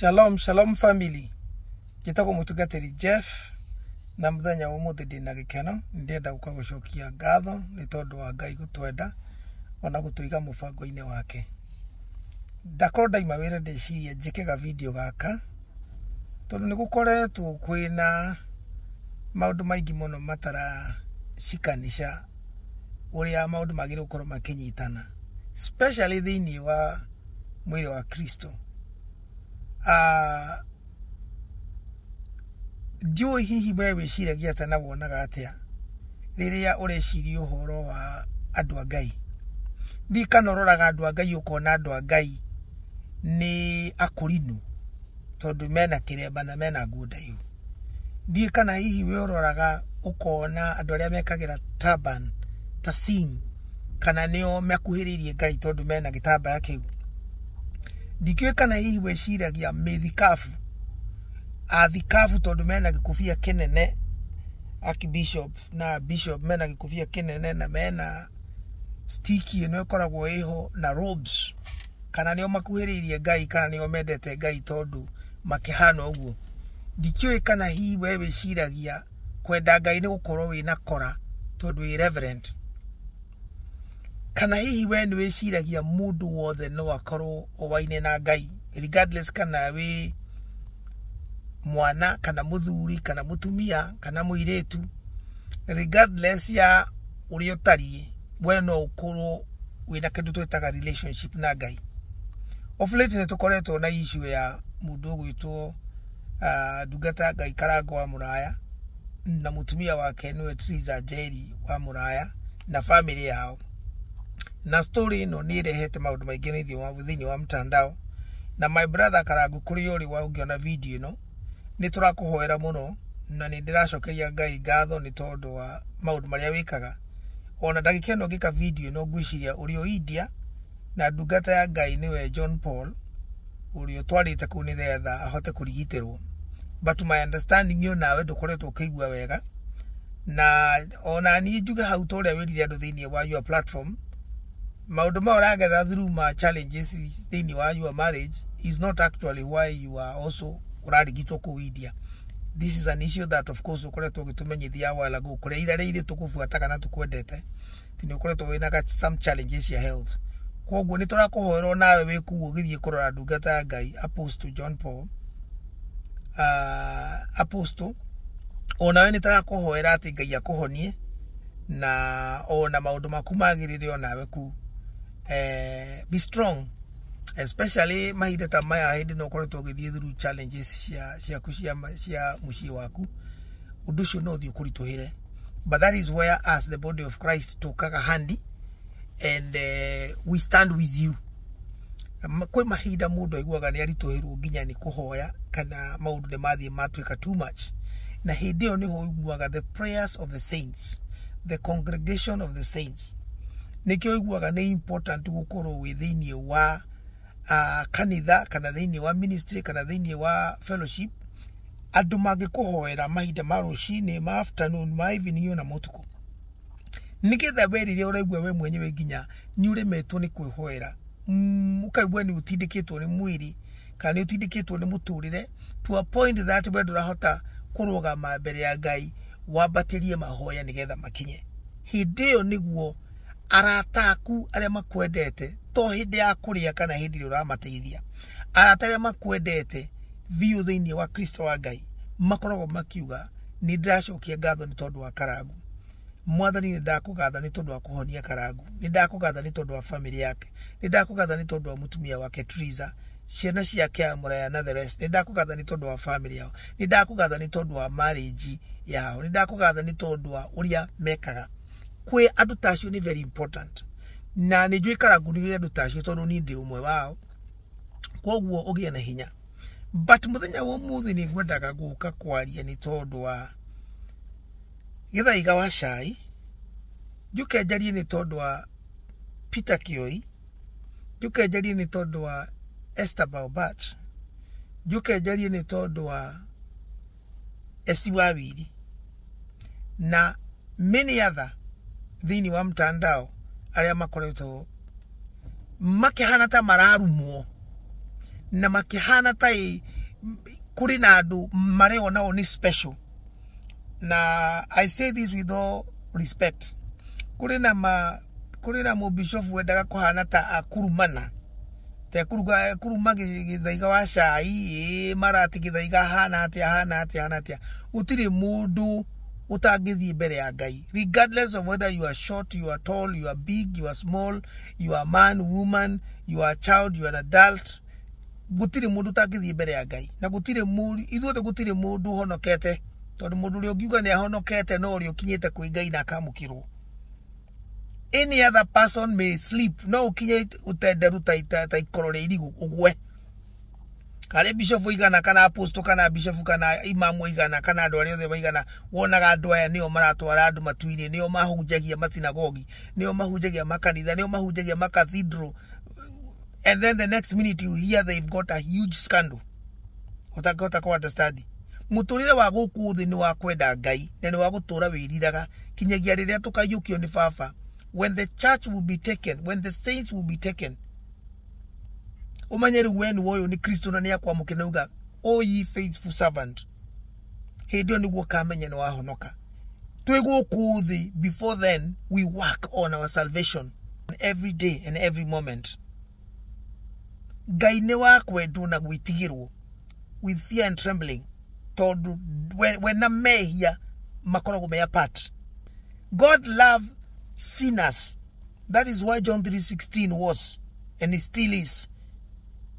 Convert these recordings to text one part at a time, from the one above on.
Shalom, shalom family. Njĩtagwo mũtungatĩri Jeff na mũthenya wa ũmũthĩ ndĩna gĩkeno. Nĩ ndĩrenda gũka gũcokia ngatho nĩ tondũ wa Ngai gũtwenda ona gũtũiga mũbango-inĩ wake. Ndakorwo ndaima wĩra ndeciria njĩke ga video gaka tondũ nĩ gũkoretwo kwĩna maũndũ maingĩ mũno mataracikanica ũrĩa maũndũ magĩrĩirwo gũkorwo makĩnyitana, especially thĩinĩ wa mwĩrĩ wa Kristo. Ndiũĩ hihi we wĩciragia atĩa na wonaga atĩa rĩrĩa ũreciria ũhoro wa andũ a Ngai. Ndiũĩ kana ũroraga andũ a Ngai ũkona andũ a Ngai nĩ akũrinũ tondũ mena kĩremba na mena nguo ndaihu. Ndiũĩ kana hihi we ũroraga ũkona andũ arĩa mekagĩra turban ta Singh kana nĩo makuhĩrĩirie Ngai tondũ mena gĩtambaya kĩu. Ndikĩũĩ kana hihi wĩciragia mĩthikabu, athikabu tondũ mena gĩkũbia kĩnene, archbishop na bishop mena gĩkũbia kĩnene na mena stick ĩno ĩkoragwo ĩho na robes, kana nĩo makuhĩrĩirie Ngai kana nĩo mendete Ngai tondũ makĩhana ũguo. Ndikĩũĩ kana hihi we wĩciragia kwenda Ngai nĩ gũkorwo wĩna kora tondũ wĩ reverend, kana hihi we nĩ wĩciragia mũndũ wothe no akorwo oaine na Ngai regardless kana wĩ mwana kana mũthuri kana mũtumia kana mũirĩtu, regardless ya ũrĩa ũtariĩ, we no ũkorwo wĩna kĩndũ twĩtaga relationship na Ngai. Of late nĩ tũkoretwo na issue ya mũndũ ũgwĩtwo ndungata ya Ngai Karangũ wa Mũraya na mũtumia wake nĩwe Triza Njeri wa Mũraya na family yao. Na story ĩno nĩ ĩrehete maũndũ maingĩ thĩinĩ wa mtandao. Na my brother Karangũ, kũrĩa ũrĩ wa ũngĩona video ĩno, nĩ tũrakũhoera mũno na nĩ ndĩracokeria Ngai ngatho nĩ tondũ wa maũndũ marĩa wĩkaga. Ona ndagĩka ĩno ngĩka video ĩno ngwĩciria ũrĩ o India na ndungata ya Ngai nĩwe John Paul ũrĩa ũtwarĩte kũu nĩgetha ahote kũrigitĩrwo. But to my understanding ĩyo nawe ndũkoretwo ũkĩigua wega, na ona niĩ njuge hau ta ũrĩa wĩrire andũ thĩinĩ wa your platform, maũndũ maya ũragerera through ma challenges thĩinĩ wa your marriage is not actually why you are also ũrarigitwo kũu India. This is an issue that of course ũkoretwo ũgĩtũmenyithia a while ago, kũrĩa ira rĩrĩ tũkũbuataga na tũkwendete ti nĩ ũkoretwo wĩna some challenges cia health. Koguo nĩ tũrakũhoera onawe wĩ kũu ũgĩthiĩ kũrora ndungata ya Ngai Apostle John Paul, Apostle, onawe nĩ tũrakũhoera atĩ Ngai akũhonie na ona maũndũ maku magĩrĩre onawe kũu. Be strong, especially mahinda ta maya hĩndĩ no ũkoretwo ũgĩthiĩ through challenges cia ciaku cia mũciĩ waku, ũndũ ũcio no ũthiĩ ũkũritũhĩre, but that is where us, the body of Christ, tũkaga handy and we stand with you. Kwĩ mahinda mũndũ aiguaga nĩ aritũhĩrwo nginya nĩ kũhoya kana maũndũ nĩ mathiĩ matuĩka too much, na hĩndĩ ĩyo nĩho ũiguaga the prayers of the saints, the congregation of the saints. Nĩkĩo ũiguaga nĩ important gũkorwo wĩ thĩinĩ wa kanitha kana thĩinĩ wa ministry kana thĩinĩ wa fellowship, andũ mangĩkũhoera mahinda ma rũcinĩ, ma afternoon, ma evening ona mũtukũ, nĩgetha we rĩrĩa ũraigua we mwenyewe nginya nĩ ũremetwo nĩ kwĩhoera, ũkaigua nĩ ũtindĩkĩtwo nĩ mwĩrĩ kana nĩ ũtindĩkĩtwo nĩ mũtũrĩre to a point that we ndũrahota kũrũgama mbere ya Ngai wambatĩrie mahoya nĩgetha makinye. Hĩndĩ ĩyo nĩguo arata aku arĩa makwendete, to hĩndĩ ya kũrĩa kana hĩndĩ ĩrĩa ũramateithia, arata arĩa makwendete biũ thĩinĩ wa Kristo wa Ngai makoragwo makiuga, "Nĩ ndĩracokia ngatho nĩ tondũ wa Karangu. Mwathani, nĩ ndakũgatha nĩ tondũ wa kũhonia Karangu, nĩ ndakũgatha nĩ tondũ wa family yake, nĩ ndakũgatha nĩ tondũ wa mũtumia wake Triza, ciana ciake a Mũraya na the rest, nĩ ndakũgatha nĩ tondũ wa family yao, nĩ ndakũgatha nĩ tondũ wa marriage yao, nĩ ndakũgatha nĩ tondũ wa ũrĩa mekaga." Kwĩ andũ ta acio nĩ very important, na nĩ njũĩ Karangu nĩ andũ ta acio tondũ niĩ ndĩ ũmwe wao. Koguo ũgĩe na hinya. But mũthenya wa ũmũthĩ nĩ ngwendaga gũka kwaria nĩ tondũ wa Gĩthaiga wa cai, njũke njarie nĩ tondũ wa Peter Kioi, njũke njarie nĩ tondũ wa Esther Baobach, njũke njarie nĩ tondũ wa Esi Wawiri na many other thĩinĩ wa mtandao arĩa makoretwo makĩhana ta mararumwo. Na makĩhana ta kũrĩ na andũ mareyona o nĩ special. Na I say this with all respect, kũrĩ na ma kũrĩ na mũbishofu wendaga kũhana ta akurumana, ta kuruga kuruma gĩthaiga wa cai, ĩ marati gĩthaiga hana atĩa hana atĩa hana atĩa. Gũtirĩ mũndũ ũtangĩthiĩ mbere ya Ngai, regardless of whether you are short, you are tall, you are big, you are small, you are man, woman, you are child, you are an adult. Gũtirĩ mũndũ ũtangĩthiĩ mbere ya Ngai, na gũtirĩ mũndũ, ithuothe gũtirĩ mũndũ ũhonokete, tondũ mũndũ ũrĩa ũngiuga nĩ ahonokete no ũrĩa ũkinyĩte kwĩ Ngai na akamũkĩrwo. Any other person may sleep, no ũkinye ũtenderu ta ikoro rĩa irigũ ũgwe. Harĩ bishop igana kana apostle kana bishop kana imamu igana kana andũ arĩa othe maigana, wonaga andũ aya nĩo maratwara andũ matu-inĩ, nĩo mahunjagia masinagogi, nĩo mahunjagia makanitha, nĩo mahunjagia macathedral, and then the next minute you hear they've got a huge scandal ũtangĩhota kũ understand. Mũtũrĩre wa gũkũ thĩ nĩ wa kwenda Ngai na nĩ wa gũtũra wĩriraga kinyagia rĩrĩa tũkaiyũkio nĩ baba. When the church will be taken, when the saints will be taken, ũmenye rĩu we nĩ woyũ nĩ Kristo na nĩ akwamũkĩra na uga, O ye faithful servant. Hĩndĩ ĩyo nĩguo ũkamenya nĩ wahonoka. Twĩ gũkũ thĩ, before then we work on our salvation every day and every moment. Ngai nĩ wa kwendwo na gwĩtigĩrwo with fear and trembling, tondũ we na mehia makoragwo me apart. God love sinners. That is why John 3:16 was and it still is.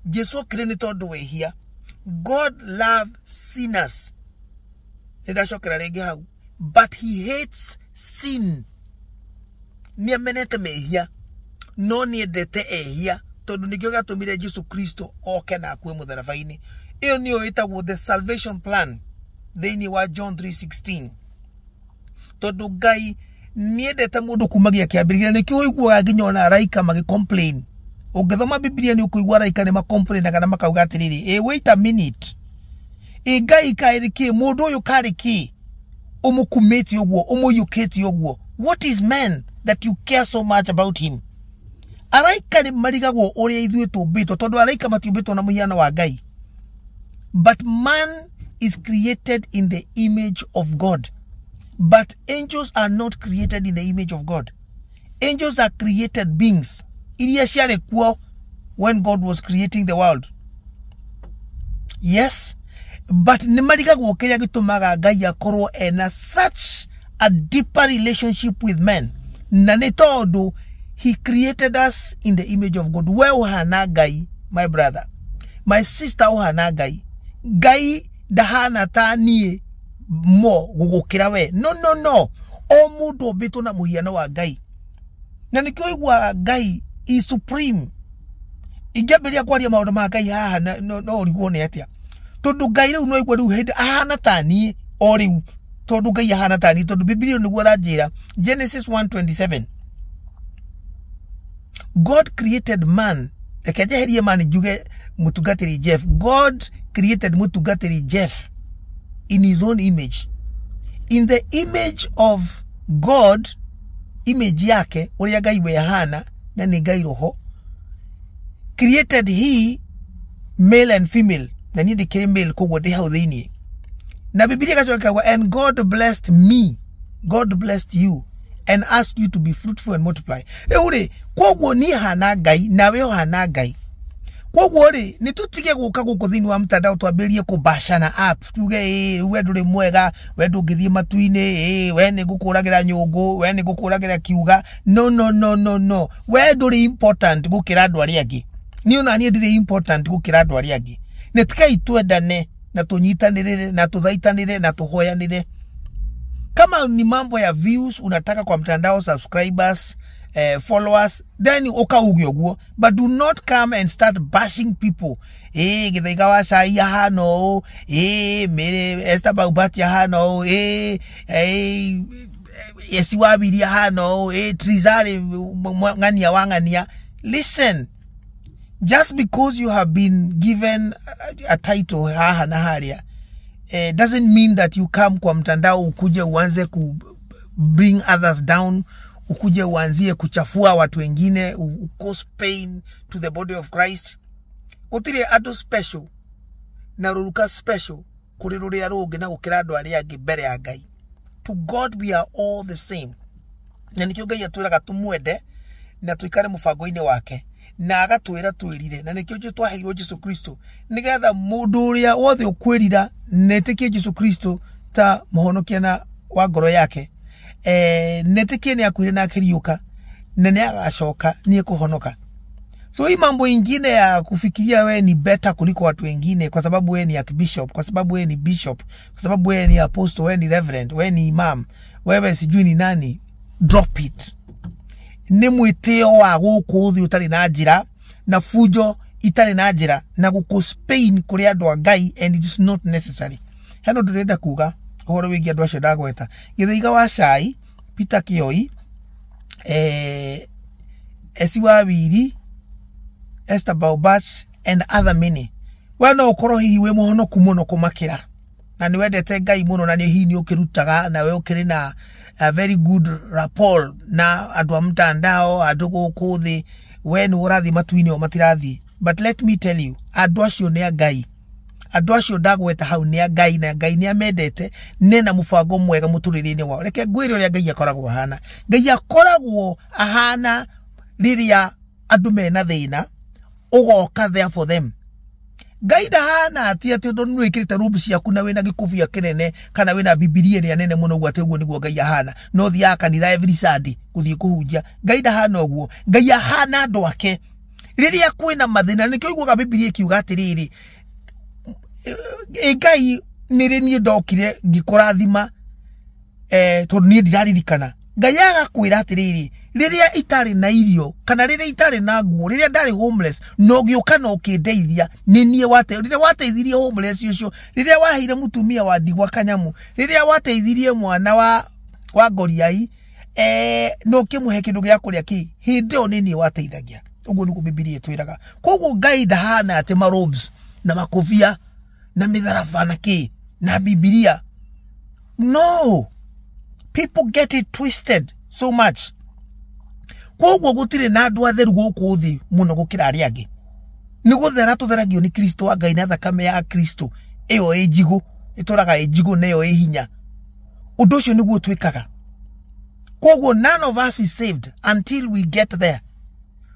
Jesu okire nĩ tondũ wehia. God love sinners. Nĩ ndacokera rĩngĩ hau. But he hates sin. Nĩ amenete mehia, no nĩ endete ehia, tondũ nĩkĩo gĩatũmire Jesu Kristo oke na akue mũtharaba-inĩ. Ĩyo nĩyo ĩtagwo the salvation plan thĩinĩ wa John 3:16. Tondũ Ngai nĩendete mũndũ kumagia kĩambĩrĩria, nĩkĩo ũiguaga nginya ona araika magĩ-complain. Ũngĩthoma Bibilia nĩ ũkũigua araika nĩ ma-complainaga na makauga atĩrĩrĩ, ĩ wait a minute, ĩ Ngai kaĩrĩ kĩ, mũndũ ũyũ karĩ kĩ ũmũkumĩtie ũguo, ũmũiyũkĩtie ũguo? What is man that you care so much about him? Araika nĩ marigagwo ũrĩa ithuĩ tũmbĩtwo, tondũ araika matiũmbĩtwo na mũhiano wa Ngai. But man is created in the image of God. But angels are not created in the image of God. Angels are created beings. Iria ciarĩ kuo when God was creating the world. Yes, but nĩ marigagwo kĩrĩa gĩtũmaga Ngai akorwo ena such a deeper relationship with men. Na nĩ tondũ he created us in the image of God. We ũhana Ngai, my brother. My sister ũhana Ngai. Ngai ndahana ta niĩ mo gũgũkĩra we. No, no, no. O mũndũ ombĩtwo na mũhiano wa Ngai. Na nĩkĩo ũiguaga Ngai is supreme. Ingĩambĩrĩria kwaria maũndũ ma Ngai haha no ũrigwo nĩ atĩa. Tondũ Ngai rĩu no aigue rĩu hĩndĩ ahana ta niĩ o rĩu. Tondũ Ngai ahana ta niĩ, tondũ Bibilia nĩguo aranjĩra. Genesis 1:27. God created man. Reke njeherie man njuge mũtungatĩri Jeff. God created mũtungatĩri Jeff in his own image. In the image of God, image yake, ũrĩa Ngai we ahana, na nĩ Ngai roho, created he male and female. Na niĩ ndĩkĩrĩ male, koguo ndĩ hau thĩiniĩ. Na Bibilia ĩgacoka ĩkauga, and God blessed me, God blessed you, and asked you to be fruitful and multiply. Rĩu rĩ, koguo niĩ hana Ngai, nawe ũhana Ngai. Koguo rĩ, nĩ tũtige gũka gũkũ thĩinĩ wa mtandao twambĩrĩrie kũbacana up, tuge ĩ we ndũrĩ mwega, we ndũngĩthiĩ matu-inĩ, ĩ we nĩ ngũkũragĩra nyũngũ, we nĩ ngũkũragĩra kiuga. No, no, no, no, no. We ndũrĩ important gũkĩra andũ arĩa angĩ. Niĩ ona niĩ ndirĩ important gũkĩra andũ arĩa angĩ. Nĩ tigai twendane na tũnyitanĩrĩre na tũthaitanĩre na tũhoyanĩre. Kama ni mambo ya views unataka kwa mtandao, subscribers, followers, then ukauge ũguo, but do not come and start bashing people. Gĩthaiga wa cai ahana ũũ, Mary Esther Baubati ahana ũũ, Esi Wabiri ahana ũũ, Trizari ng'ania wa ng'ania. Listen, just because you have been given a title haha na haria, doesn't mean that you come kwa mtandao ukuje uanze ku bring others down, ukuje uanzie kuchafua watu wengine, cause pain to the body of Christ. Gũtirĩ andũ special na rũruka special kũrĩ rũrĩa rũngĩ na gũkĩra andũ arĩa angĩ mbere ya Ngai. To God we are all the same. Na nĩkĩo Ngai atwĩraga tũmwende na tũikare mũbango-inĩ wake, na agatwĩra twĩrire, na nĩkĩo twaheirwo Jesu Kristo, nĩgetha mũndũ ũrĩa wothe ũkwĩrira na etĩkie Jesu Kristo ta mũhonokia na wa ngoro yake, netĩkie nĩ akuire na akĩriũka na nĩ agacoka nĩ ekũhonoka. So hii mambo ingine ya kufikiria we ni better kuliko watu wengine kwa sababu we ni archbishop, kwa sababu we ni bishop, kwa sababu we ni apostle, we ni reverend, we ni imam, wewe sijui ni nani, drop it. Nĩ mwĩtĩo wa gũkũ thĩ ũtarĩ na njĩra na fujo itarĩ na njĩra na gũkũ Spain kũrĩ andũ a Ngai, and it is not necessary. Hena ũndũ ndĩrenda kuga ũhoro wĩgiĩ andũ acio ndagweta. Gĩthaiga wa Cai, Peter Kĩoi, Esi wa Wiri, Esther Baubach and other many. We no ũkorwo hihi wĩ mũhonoku mũno kũmakĩra na nĩ wendete Ngai mũno na nĩ hihi nĩ ũkĩrutaga na we ũkĩrĩ na a very good rapport na andũ a mtandao, andũ gũkũ thĩ, we nĩ ũrathiĩ matu-inĩ o matirathiĩ. But let me tell you, andũ acio nĩ a Ngai. Andũ acio ndagweta hau nĩ a Ngai na Ngai nĩ amendete, nena mũbango mwega mũtũrĩre-inĩ wao. Reke ngwĩre ũrĩa Ngai akoragwo ahana. Ngai akoragwo ahana rĩrĩa andũ mena thĩna, ũgoka there for them. Ngai ndahana atĩ atĩ ũndũ nĩ wĩkĩrĩte robe ciaku na wĩna gĩkũbia kĩnene kana wĩna Bibilia ĩrĩa nene mũno ũguo atĩ ũguo nĩguo Ngai ahana. No thiaga kanitha every Sunday gũthiĩ kũhunjia. Ngai ndahana ũguo. Ngai ahana andũ ake rĩrĩa kwĩna mathĩna. Nĩkĩo ũiguaga Bibilia ĩkiuga atĩrĩrĩ, ĩ Ngai nĩrĩ niĩ ndokire ngĩkũrathima, tondũ niĩ ndiraririkana. Ngai agakwĩra atĩrĩrĩ, rĩrĩa itarĩ na irio kana rĩrĩa itarĩ na nguo, rĩrĩa ndarĩ homeless, na ũgĩũka na ũkĩndeithia, nĩ niĩ wate, rĩrĩa wateithirie homeless ũcio, rĩrĩa waheire mũtumia wa ndigwa kanyamu, rĩrĩa wateithirie mwana wa ngoriai, na ũkĩmũhe kĩndũ gĩa kũrĩa kĩ, hĩndĩ ĩyo nĩ niĩ wateithagia. Ũguo nĩguo Bibilia ĩtwĩraga. Koguo Ngai ndahana atĩ marobes na makobia na mĩtharaba na kĩ na Bibilia. No, people get it twisted so much. Koguo gũtirĩ na andũ atheru gũkũ thĩ mũno gũkĩra arĩa angĩ. Nĩ gũthera tũtheragio nĩ Kristo wa Ngai na thakame ya Kristo ĩyo ĩ njigũ, ĩtũraga ĩ njigũ na ĩyo ĩ hinya. Ũndũ ũcio nĩguo twĩkaga. Koguo none of us is saved until we get there.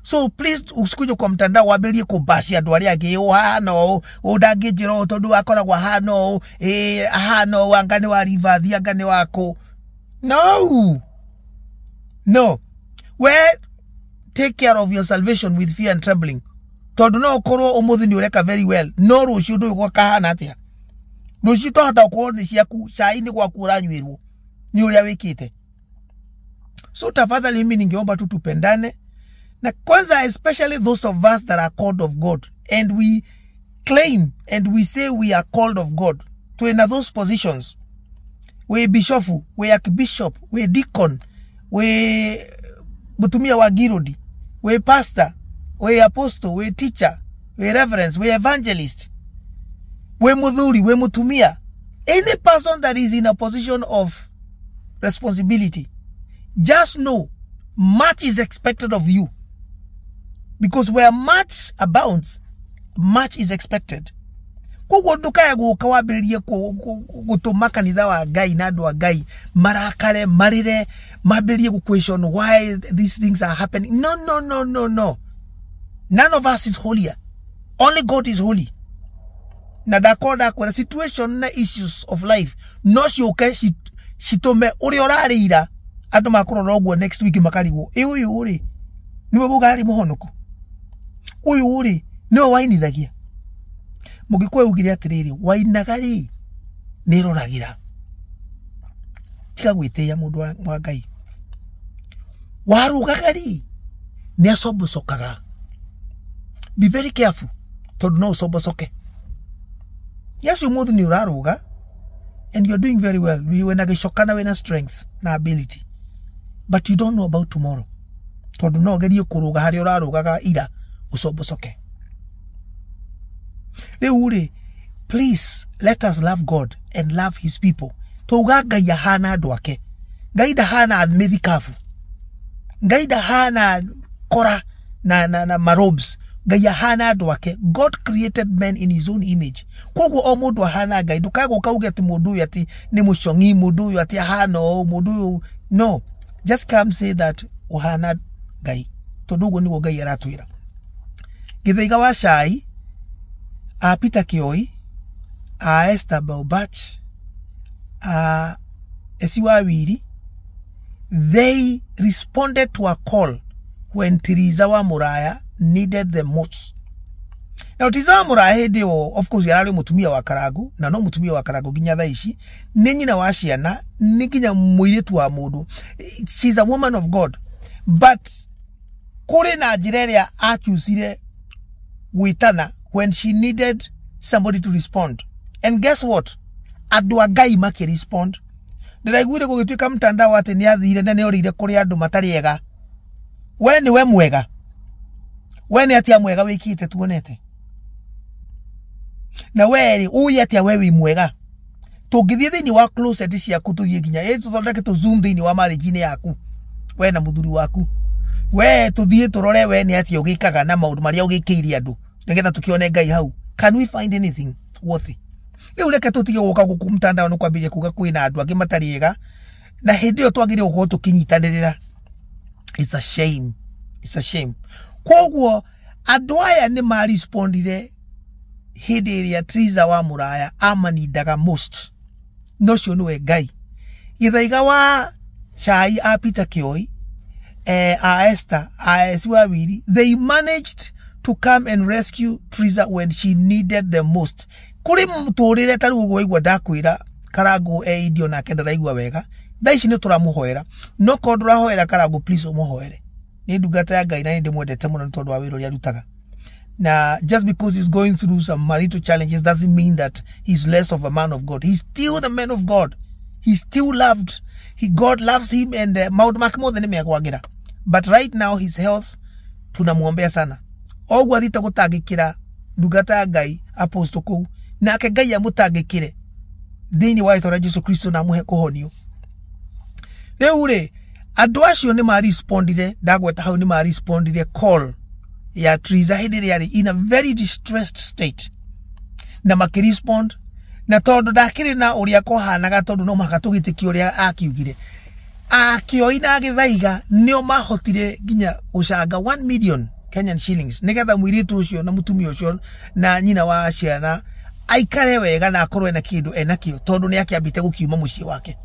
So please usikuje kwa mtandao wambĩrĩrie kũbacia andũ arĩa angĩ, ũ ahana ũũ, ũ ndangĩnjĩra ũũ tondũ akoragwo ahana ũũ, ĩ ahana ũũ, anga nĩ wa Rivathi, anga nĩ wa kũ. No, no. We take care of your salvation with fear and trembling. Tondũ no ũkorwo ũmũthĩ nĩ ũreka very well, no rũciũ ndũĩ gwakahana atĩa. Rũciũ tohota gũkorwo nĩ ciaku, cai-inĩ gwaku ũranyuĩrwo nĩ ũrĩa wĩkĩte. So tafadhali mimi ningeomba tu tupendane. Na kwanza especially those of us that are called of God and we claim and we say we are called of God. Twina those positions. We bishofu, we archbishop, we deacon, we mutumia wa girodi, we pastor, we apostle, we teacher, we reverend, we evangelist, we muthuri, we mutumia. Any person that is in a position of responsibility, just know much is expected of you. Because where much abounds, much is expected. Koguo ndukae gũka wambĩrĩrie gũtũma kanitha wa Ngai na andũ a Ngai marakare, marĩre, mambĩrĩrie gũ question why these things are happening. No, no, no, no, no. None of us is holier. Only God is holy. Na ndakorwo ndakwĩra situation na issues of life no ciũke citũme ũrĩa ũrarĩ ira andũ makũrora ũguo next week makarigwo, ĩ ũyũ rĩ nĩwe ũgarĩ mũhonoku, ũyũ rĩ nĩwe wainithagia. Mũgĩkũyũ augire atĩrĩrĩ, wainaga rĩ nĩ ĩroragĩra. Tiga gwĩtĩĩa mũndũ wa Ngai. Warũgaga rĩ nĩ acombocokaga. Be very careful tondũ no ũcombocoke. Yes, ũmũthĩ nĩ ũrarũga and you're doing very well. Wĩna gĩcoka na wĩna strength na ability, but you don't know about tomorrow. Tondũ no ũgerie kũrũga harĩa ũrarũgaga ira ũcombocoke. Rĩu rĩ, please let us love God and love his people. Twauga Ngai ahana andũ ake. Ngai ndahana mĩthikabu. Ngai ndahana kora na marobes. Ngai ahana andũ ake. God created men in his own image. Koguo o mũndũ ahana Ngai. Ndũkae gũka uge atĩ mũndũ ũyũ atĩ nĩ mũcong'i, mũndũ ũyũ atĩ ahana ũũ, mũndũ ũyũ. No, just come say that ũhana Ngai, tondũ ũguo nĩguo Ngai aratwĩra. Gĩthaiga wa cai a Peter Kioi, a Esther Baubach, a Esi Wawiri, they responded to a call when Teresa wa Muraya needed them most. Now Teresa wa Muraya hĩndĩ ĩyo, of course, yararĩ mũtumia wa Karangu, na no mũtumia wa Karangu nginya thaa ici, nĩ nyina wa ciana, nĩ nginya mũirĩtu wa mũndũ. She's a woman of God. But kũrĩ na njĩra ĩrĩa achucire gwĩtana when she needed somebody to respond. And guess what? Andũ a Ngai makĩrespond. Ndĩraiguire gũgĩtuĩka mtandao atĩ nĩ athire na nĩ orĩire kũrĩ andũ matarĩ ega. We nĩwe mwega. We nĩ atĩa mwega wĩkĩte tuonete? Na we rĩ, ũĩ atĩa we wĩ mwega? Tũngĩthiĩ thĩinĩ wa closet ciaku, tũthiĩ nginya ĩ tũthondeke tũ zoom thĩinĩ wa marriage-inĩ yaku, we na mũthuri waku, we tũthiĩ tũrore we nĩ atĩa ũgĩkaga na maũndũ marĩa ũgĩkĩire andũ, nĩgetha tũkĩone Ngai hau. Can we find anything worthy? Rĩu reke tũtige gũka gũkũ mtandao nĩ kwambĩrĩria kuga kwĩna andũ angĩ matarĩ ega, na hĩndĩ ĩyo twagĩrĩirwo gũkorwo tũkĩnyitanĩrĩra. It's a shame. It's a shame. Koguo andũ aya nĩ marespondire hĩndĩ ĩrĩa Teresa wa Muraya amanindaga most. Na ũcio nĩwe Ngai. Gĩthaiga wa cai a Peter Kioi, a Esther, a Esi Wawiri, they managed to come and rescue Teresa when she needed them most. Kũrĩ mũtũrĩre ta rĩu ũguo waigua ndakwĩra Karangũ e indio nake ndaraigua wega. Thaa ici nĩ tũramũhoera, no korwo ndũrahoera Karangũ, please ũmũhoere. Nĩ ndungata ya Ngai na nĩ ndĩmwendete mũno nĩ tondũ wa wĩra ũrĩa arutaga. Na just because he's going through some marital challenges doesn't mean that he's less of a man of God. He's still the man of God. He's still loved. God loves him, and maũndũ make mothe nĩ megwagĩra. But right now his health, tunamwombea sana. Oguo athiĩte gũtangĩkĩra ndungata ya Ngai apostle kũu, nake Ngai amũtangĩkĩre thĩinĩ wa rĩtwa rĩa Jesu Kristo na amũhe kũhonio. Rĩu rĩ, andũ acio nĩ marespondire, ndagweta hau, nĩ marespondire call ya Teresa hĩndĩ ĩrĩa arĩ in a very distressed state, na makĩrespond, na tondũ ndakĩrĩ na ũrĩa kwahanaga, tondũ no mũhaka tũgĩtĩkie ũrĩa akiugire, Akĩoi na Gĩthaiga nĩo mahotire nginya gũcanga 1 million Kenyan shillings nĩgetha mũirĩtu ũcio na mũtumia ũcio na nyina wa ciana aikare wega na akorwo ena kĩndũ enakĩo, tondũ nĩ akĩambĩte gũkiuma mũciĩ wake,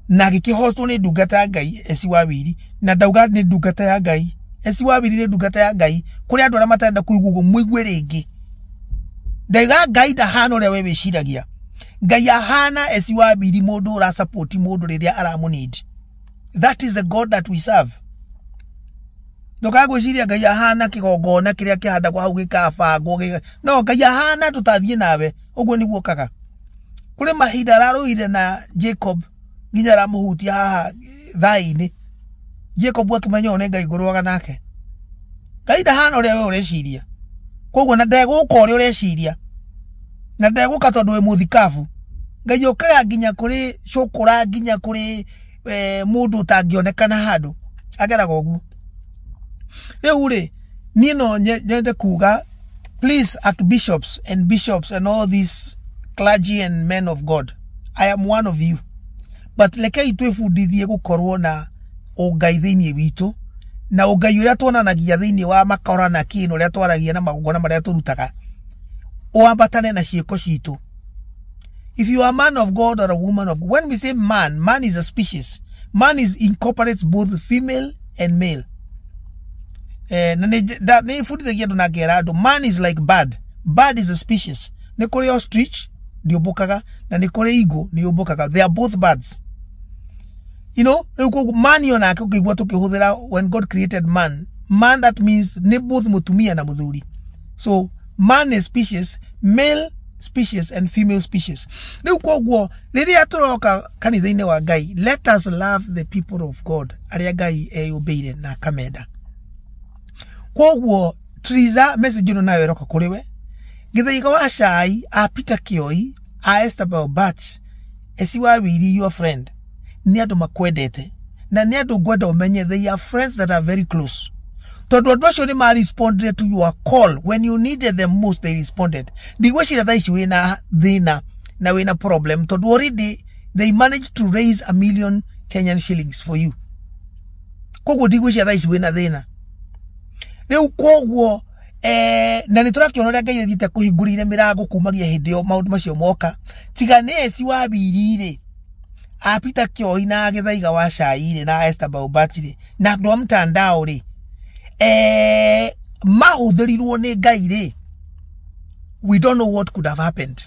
na agĩkĩhostwo nĩ ndungata ya Ngai Esi Wawiri. Na ndauga nĩ ndungata ya Ngai, Esi Wawiri nĩ ndungata ya Ngai. Kũrĩ andũ arĩa matarenda kũigua ũguo, mũigue rĩngĩ. Ndaiga Ngai ndahana ũrĩa we wĩciragia. Ngai ahana Esi Wawiri, mũndũ ũrasupport mũndũ rĩrĩa aramũneed. That is the God that we serve. Ndũkae gwĩciria Ngai ahana kĩgongona kĩrĩa kĩhandagwo hau gĩkabangwo no Ngai ahana tũtathiĩ nawe ũguo nĩguo kaga. Kũrĩ mahinda ararũire na Jacob nginya aramũhutia haha thaĩ-inĩ, Jacob akĩmenya ũyũ nĩ Ngai ngũrũaga nake. Ngai ndahana ũrĩa we ũreciria. Koguo na ndegũka ũrĩa ũreciria, na ndegũka tondũ wĩ mũthikabu. Ngai ũkaga nginya kũrĩ cũkũra, nginya kũrĩ mũndũ ũtangĩonekana handũ ageraga ũguo. Rĩu rĩ, niĩ no nyende kuga, please, archbishops and bishops and all these clergy and men of God, I am one of you, but rekei twĩbundithie gũkorwo na ũngai thĩinĩ witũ, na ũngai ũrĩa tuonanagia thĩinĩ wa makora na kĩ, na ũrĩa twaragia na magongona marĩa tũrutaga ũambatane na ciĩko citũ. If you are a man of God or a woman of God, when we say man, man is a species. Man is incorporates both female and male. Na nĩ bundithagia andũ na ngera andũ, man is like bird. Bird is a species. Nĩ kũrĩ ostrich ndĩũmbũkaga, na nĩ kũrĩ eagle nĩ yũmbũkaga. They are both birds. Rĩu koguo man onake ũkĩigua tũkĩhũthĩra, when God created man, man, that means nĩ both mũtumia na mũthuri. So man is species, male species and female species. Rĩu koguo rĩrĩa tũroka kanitha-inĩ wa Ngai, let us love the people of God arĩa Ngai eyũmbĩire na akamenda. Koguo Triza, message ĩno nayo ĩroka kũrĩ we. Gĩthaiga wa cai a Peter Kioi, a Esther Baubach, Esi Wawiri, your friend, nĩ andũ makwendete, na nĩ andũ ngwenda ũmenye they are friends that are very close. Tondũ andũ acio nĩ ma responded to your call when you needed them most, they responded. Ndigwĩciria thaa ici wĩna thĩna na wĩna problem, tondũ already they managed to raise 1 million Kenyan shillings for you. Koguo ndigwĩciria thaa ici wĩna thĩna rĩu. Koguo na nĩ tũrakĩona ũrĩa Ngai athiĩte kũhingũrĩire mĩrango kumagia hĩndĩ ĩyo maũndũ macio moka. Tiga nĩ eci wa Biri rĩ, a Peter Kioi na Gĩthaiga wa Cai rĩ, na Esther Baubach rĩ, na andũ a mtandao rĩ, mahũthĩrirwo nĩ Ngai rĩ, we don't know what could have happened.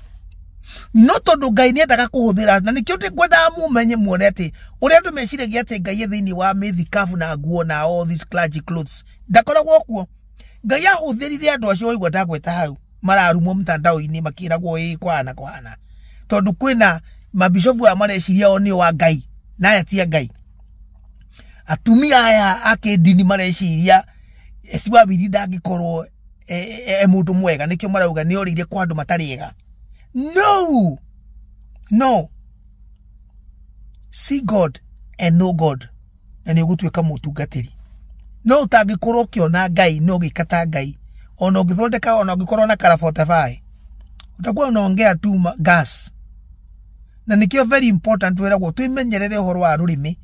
No tondũ Ngai nĩ endaga kũhũthĩra, na nĩkĩo ngwendaga mũmenye, muone atĩ ũrĩa andũ meciragia atĩ Ngai e thĩinĩ wa mĩthikabu na nguo na all these clergy clothes, ndakoragwo kuo. Ngai ahũthĩrire andũ acio waigua ndagweta hau mararumwo mtandao-inĩ, makĩragwo ĩ kwana kwana, tondũ kwĩna mabishofu aya mareciria o nĩo wa Ngai na aya ti a Ngai. Atumia aya a kĩndini mareciria Eci wa Biri ndangĩkorwo e mũndũ mwega, nĩkĩo marauga nĩ orĩire kwa andũ matarĩ ega. No, no, see God and know God, na nĩ ũgũtuĩka mũtungatĩri. No ũtangĩkorwo ũkĩona Ngai no ũgĩka ta Ngai, ona ũngĩthondeka, ona ũngĩkorwo na kara 45, utakuwa unaongea tu gas. Na nĩkĩo very important wĩragwo twĩmenyerere ũhoro wa rũrĩmĩ,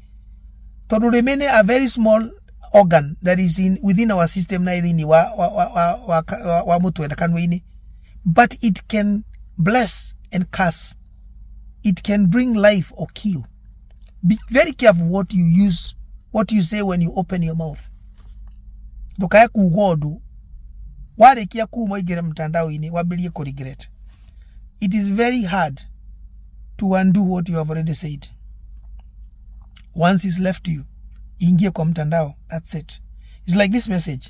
tondũ rũrĩmĩ nĩ a very small organ that is within our system na thĩinĩ wa mũtwe na kanua-inĩ, but it can bless and curse, it can bring life or kill. Be very careful what you use, what you say when you open your mouth. Ndũkae kuga ũndũ warĩkia kuma ũingĩre mtandao-inĩ wambĩrĩrie kũ regret. It is very hard to undo what you have already said. Once it's left you, ingie kwa mtandao, that's it. It's like this message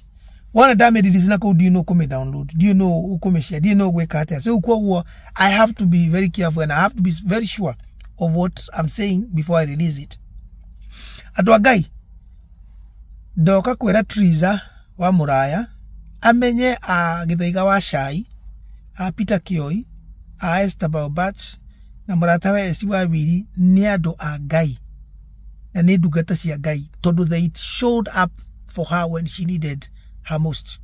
wana damage na kuu. Do you know kume download? Do you know kume share? Do you know gwĩka atĩa? So koguo I have to be very careful and I have to be very sure of what I'm saying before I release it. Andũ a Ngai, ndoka kwĩra Triza wa Mũraya amenye a Gĩthaiga wa Cai, a Peter Kioi, a Esther Baubach na mũrata we Eci wa Wiri nĩ andũ a Ngai na nĩ ndungata cia Ngai, tondũ they showed up for her when she needed her most.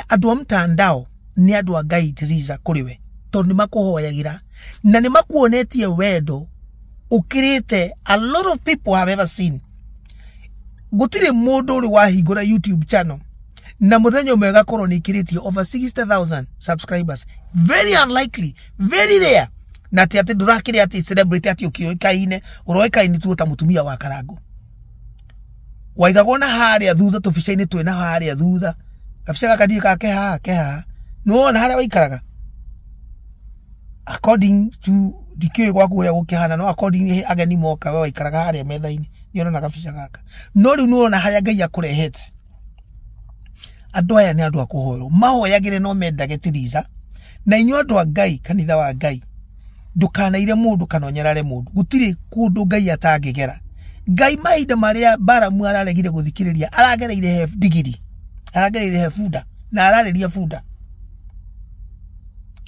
Andũ a mtandao nĩ andũ a Ngai, Triza, kũrĩ we, tondũ nĩ makũhoyagĩra na nĩ makuonetie wendo ũkĩrĩte a lot of people have ever seen. Gũtirĩ mũndũ ũrĩ wahingũra YouTube channel na mũthenya ũmwe ĩgakorwo nĩ ĩkĩrĩtie over 60,000 subscribers. Very unlikely, very rare. Na atĩ ndũrakĩrĩ atĩ celebrity, atĩ ũkĩũĩkaine, ũroĩkaine tu ta mũtumia wa Karango waigagwo na harĩa thutha tũbica-inĩ twĩna harĩa thutha. Gabica gaka ndiũĩ kana ke haha, ke haha. Nĩwona harĩa waikaraga, according to, ndikĩũĩ gwaku ũrĩa gũkĩhana, no according ageni moka, we waikaraga harĩa metha-inĩ, nĩũrona gabica gaka. No rĩu nĩwona harĩa Ngai akũrehete. Andũ aya nĩ andũ a kũhoerwo, mahoyagĩre no mendage Tiriza. Na inyuĩ andũ a Ngai, kanitha wa Ngai, ndũkanaire mũndũ kana ũnyarare mũndũ. Gũtirĩ kũndũ Ngai atangĩgera. Ngai mahinda marĩa Baramu araregire gũthikĩrĩria, aragereire he ndigiri, aragereire he bunda, na ararĩria bunda.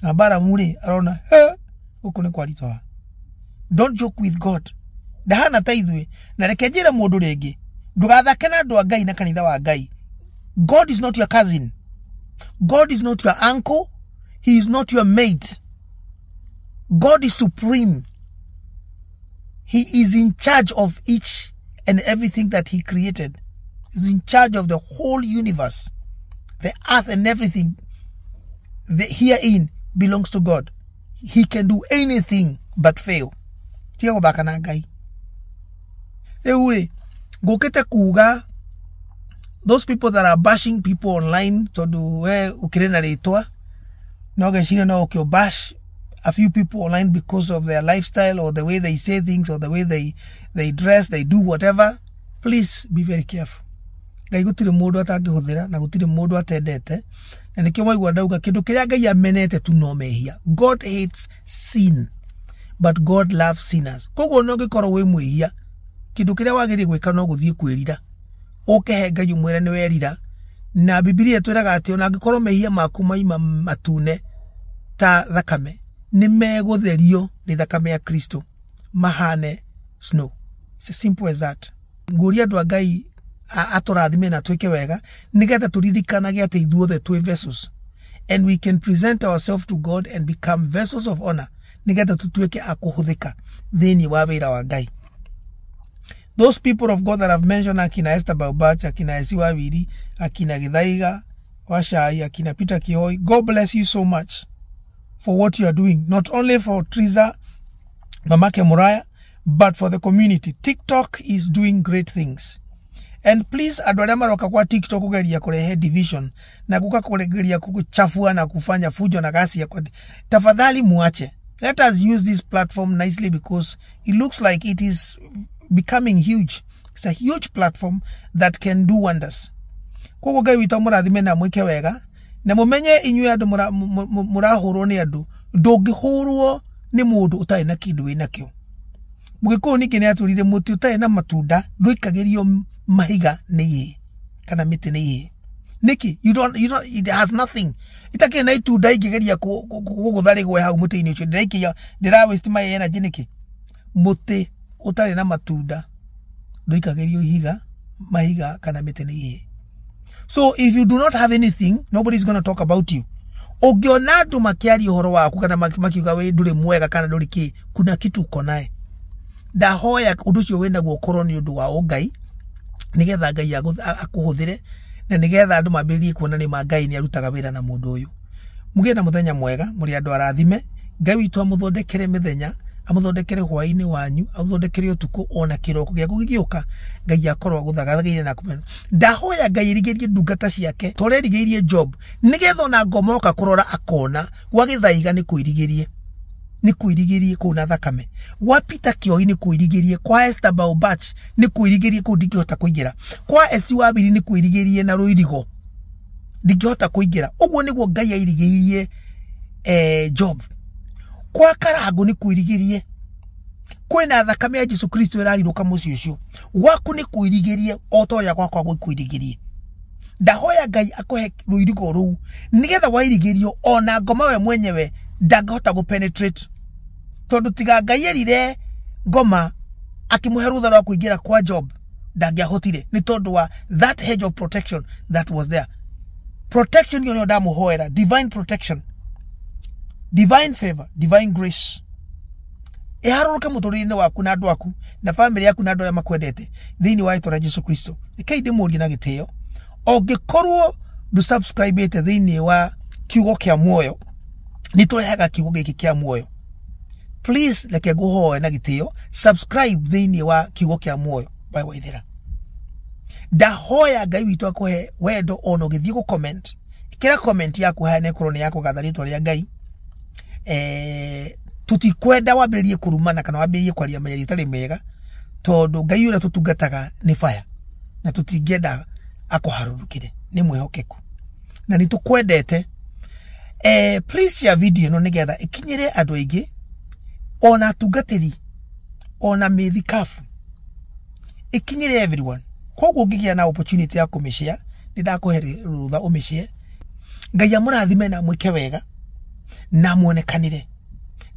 Na Baramu rĩ arona he gũkũ nĩ kwaritũha. Don't joke with God. Ndahana ta ithuĩ. Na reke njĩre mũndũ rĩngĩ, ndũgathake na andũ a Ngai na kanitha wa Ngai. God is not your cousin, God is not your uncle, he is not your mate. God is supreme. He is in charge of each and everything that he created. He's in charge of the whole universe. The earth and everything herein belongs to God. He can do anything but fail. Tiga gũthaka na Ngai. Rĩu rĩ, ngũkĩte kuga those people that are bashing people online, tondũ we ũkĩrĩ na rĩtwa no geciria no ũkĩo bash a few people online because of their lifestyle or the way they say things or the way they dress, they do whatever, please be very careful. Ngai gũtirĩ mũndũ atangĩhũthĩra na gũtirĩ mũndũ atendete. Na nĩkĩo mwaigua ndauga kĩndũ kĩrĩa Ngai amenete tu no mehia. God hates sin, but God loves sinners. Koguo no ũngĩkorwo wĩ mwĩhia, kĩndũ kĩrĩa wagĩrĩire gwĩka no gũthiĩ kwĩrira, ũke he Ngai ũmwĩre nĩ werira. Na Bibilia ĩtwĩraga atĩ ona angĩkorwo mehia maku maima matune ta thakame, nĩ megũtherio nĩ thakame ya Kristo mahane snow. It's as simple as that. Ngũria andũ a Ngai atũrathime na twĩke wega, nĩgetha tũririkanage atĩ ithuothe twĩ vessels and we can present ourselves to God and become vessels of honor, nĩgetha tũtuĩke a kũhũthĩka thĩinĩ wa wĩra wa Ngai. Those people of God that I've mentioned, akina Esther Baubach, akina Esi Wawiri, akina Githaiga Wachai, akina Peter Kihoi, God bless you so much for what you are doing, not only for Triza Mamake Muraya, but for the community. TikTok is doing great things. And please, andũ arĩa maroka kwa TikTok kugeria kurehe division na kuka kugeria kuchafua na kufanya fujo na ghasia, tafadhali muache. Let us use this platform nicely because it looks like it is becoming huge. It's a huge platform that can do wonders. Koguo Ngai witũ amũrathime na mwĩke wega, na mũmenye inyuĩ andũ mũrahũrwo nĩ andũ, ndũngĩhũrwo nĩ mũndũ ũtarĩ na kĩndũ wĩnakĩo. Mũgĩkũyũ ningĩ nĩ atwĩrire mũtĩ ũtarĩ na matunda ndũikagĩrio mahiga nĩ ihĩĩ kana mĩtĩ nĩ ihĩĩ. Nĩkĩ? You don't, it has nothing. Itakĩrĩ na itunda ingĩgeria gũgũtha rĩgwe hau mũtĩ-inĩ ũcio, ndĩraikia, ndĩra waste my energy nĩkĩ? Mũtĩ ũtarĩ na matunda ndũikagĩrio ihiga, mahiga kana mĩtĩ nĩ ihĩĩ. So if you do not have anything, nobody is going to talk about you. Ũngĩona andũ makĩaria ũhoro waku kana makiuga wĩ ndũrĩ mwega kana ndũrĩ kĩ, kuna kitu uko naye. Ndahoya ũndũ ũcio wĩnaguo ũkorwo nĩ ũndũ wa ũngai, nĩgetha Ngai akũhũthĩre na nĩgetha andũ mambĩrĩrie kuona nĩ ma Ngai nĩ arutaga wĩra na mũndũ ũyũ. Mũgĩe na mũthenya mwega, mũrĩ andũ arathime. Ngai witũ amũthondekere mĩthenya, amũthondekere hwaĩ-inĩ wanyu, amũthondekere ũtukũ ona kĩroko gĩaku gĩgĩũka, Ngai akorwo agũthagathagĩire na kũmena. Ndahoya Ngai erigĩrie ndungata ciake ta ũrĩa erigĩirie Job, nĩgetha ona ngoma oka kũrora akona gwa Gĩthaiga nĩ kũirigĩrie, nĩ kũirigĩrie kũu na thakame, gwa Peter Kĩoi nĩ kũirigĩrie, kwa Esther Baubach nĩ kũirigĩrie kũu ndingĩhota kũingĩra, kwa Esti Wabiri nĩ kũirigĩrie na rũirigo ndingĩhota kũingĩra. Ũguo nĩguo Ngai airigĩirie Job. Kwa Karangũ nĩ kũirigĩrie, kwĩna thakame ya Jesu Kristo ĩrarirũka mũciĩ ũcio. Gwaku nĩ kũirigĩrie o ta ũrĩa gwakwa gwĩkũirigĩrie. Ndahoya Ngai akũhe rũirigo rũu nĩgetha wairigĩrio ona ngoma we mwenyewe ndangĩhota gũ penetrate, tondũ tiga Ngai erire ngoma akĩmũhe rũtha rwa kũingĩra kwa Job ndangĩahotire, nĩ tondũ wa that hedge of protection that was there. Protection ĩyo nĩyo ndamũhoera, divine protection, divine favor, divine grace ĩharũrũke mũtũrĩre-inĩ waku na andũ aku na family yaku na andũ arĩa makwendete thĩinĩ wa rĩtwa rĩa Jesu Kristo. Rekei ndĩmũrie na gĩtĩo, ũngĩkorwo ndũ-subscribe-ĩte thĩinĩ wa kiugo kĩa muoyo, nĩ tũrehaga kiugo gĩkĩ kĩa muoyo, please reke ngũhoe na gĩtĩo, subscribe thĩinĩ wa kiugo kĩa muoyo by Waithera. Ndahoya Ngai witũ akũhe wendo ona ũgĩthiĩ gũ comment, ĩkĩra comment yaku haha na ĩkorwo nĩ ya kũgatha rĩtwa rĩa Ngai. Tũtikwenda wambĩrĩrie kũrumana kana wambĩrĩrie kwaria mĩario ĩtarĩ mĩega, tondũ Ngai ũrĩa tũtungataga nĩ fire na tũtingĩenda akũharũrũkĩre, nĩ mwĩhokeku na nĩ tũkwendete. Please share video ĩno nĩgetha ĩkinyĩre andũ aingĩ, ona atungatĩri, ona mĩthikabu, ĩkinyĩre everyone. Koguo ũngĩgĩa na opportunity ya kũmĩshare, nĩ ndakũhe rũtha ũmĩshare. Ngai amũrathime na mwĩke wega na muonekanĩre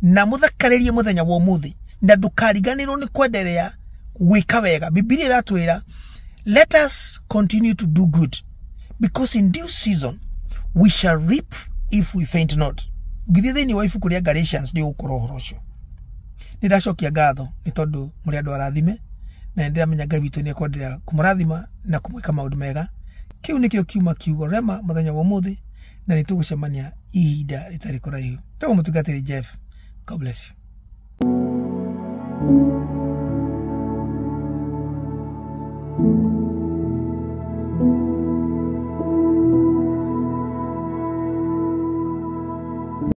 na mũthakarĩrie mũthenya wa ũmũthĩ, na ndũkariganĩrwo nĩ kwenderea gwĩka wega. Bibilia ĩratwĩra let us continue to do good because in due season we shall reap if we faint not. Ũngĩthiĩ thĩinĩ wa ibuku rĩa Galatians nĩ ũgũkora ũhoro ũcio. Nĩ ndacokia ngatho nĩ tondũ mũrĩ andũ arathime, na nĩ ndĩramenya Ngai witũ nĩ ekwenderea kũmũrathima na kũmwĩka maũndũ mega. Kĩu nĩkĩo kiuma kiugo rema mũthenya wa ũmũthĩ, na nĩ tũgũcemania ihinda rĩtarĩ kũraihu. Tagwo mũtungatĩri Jeff. God bless you.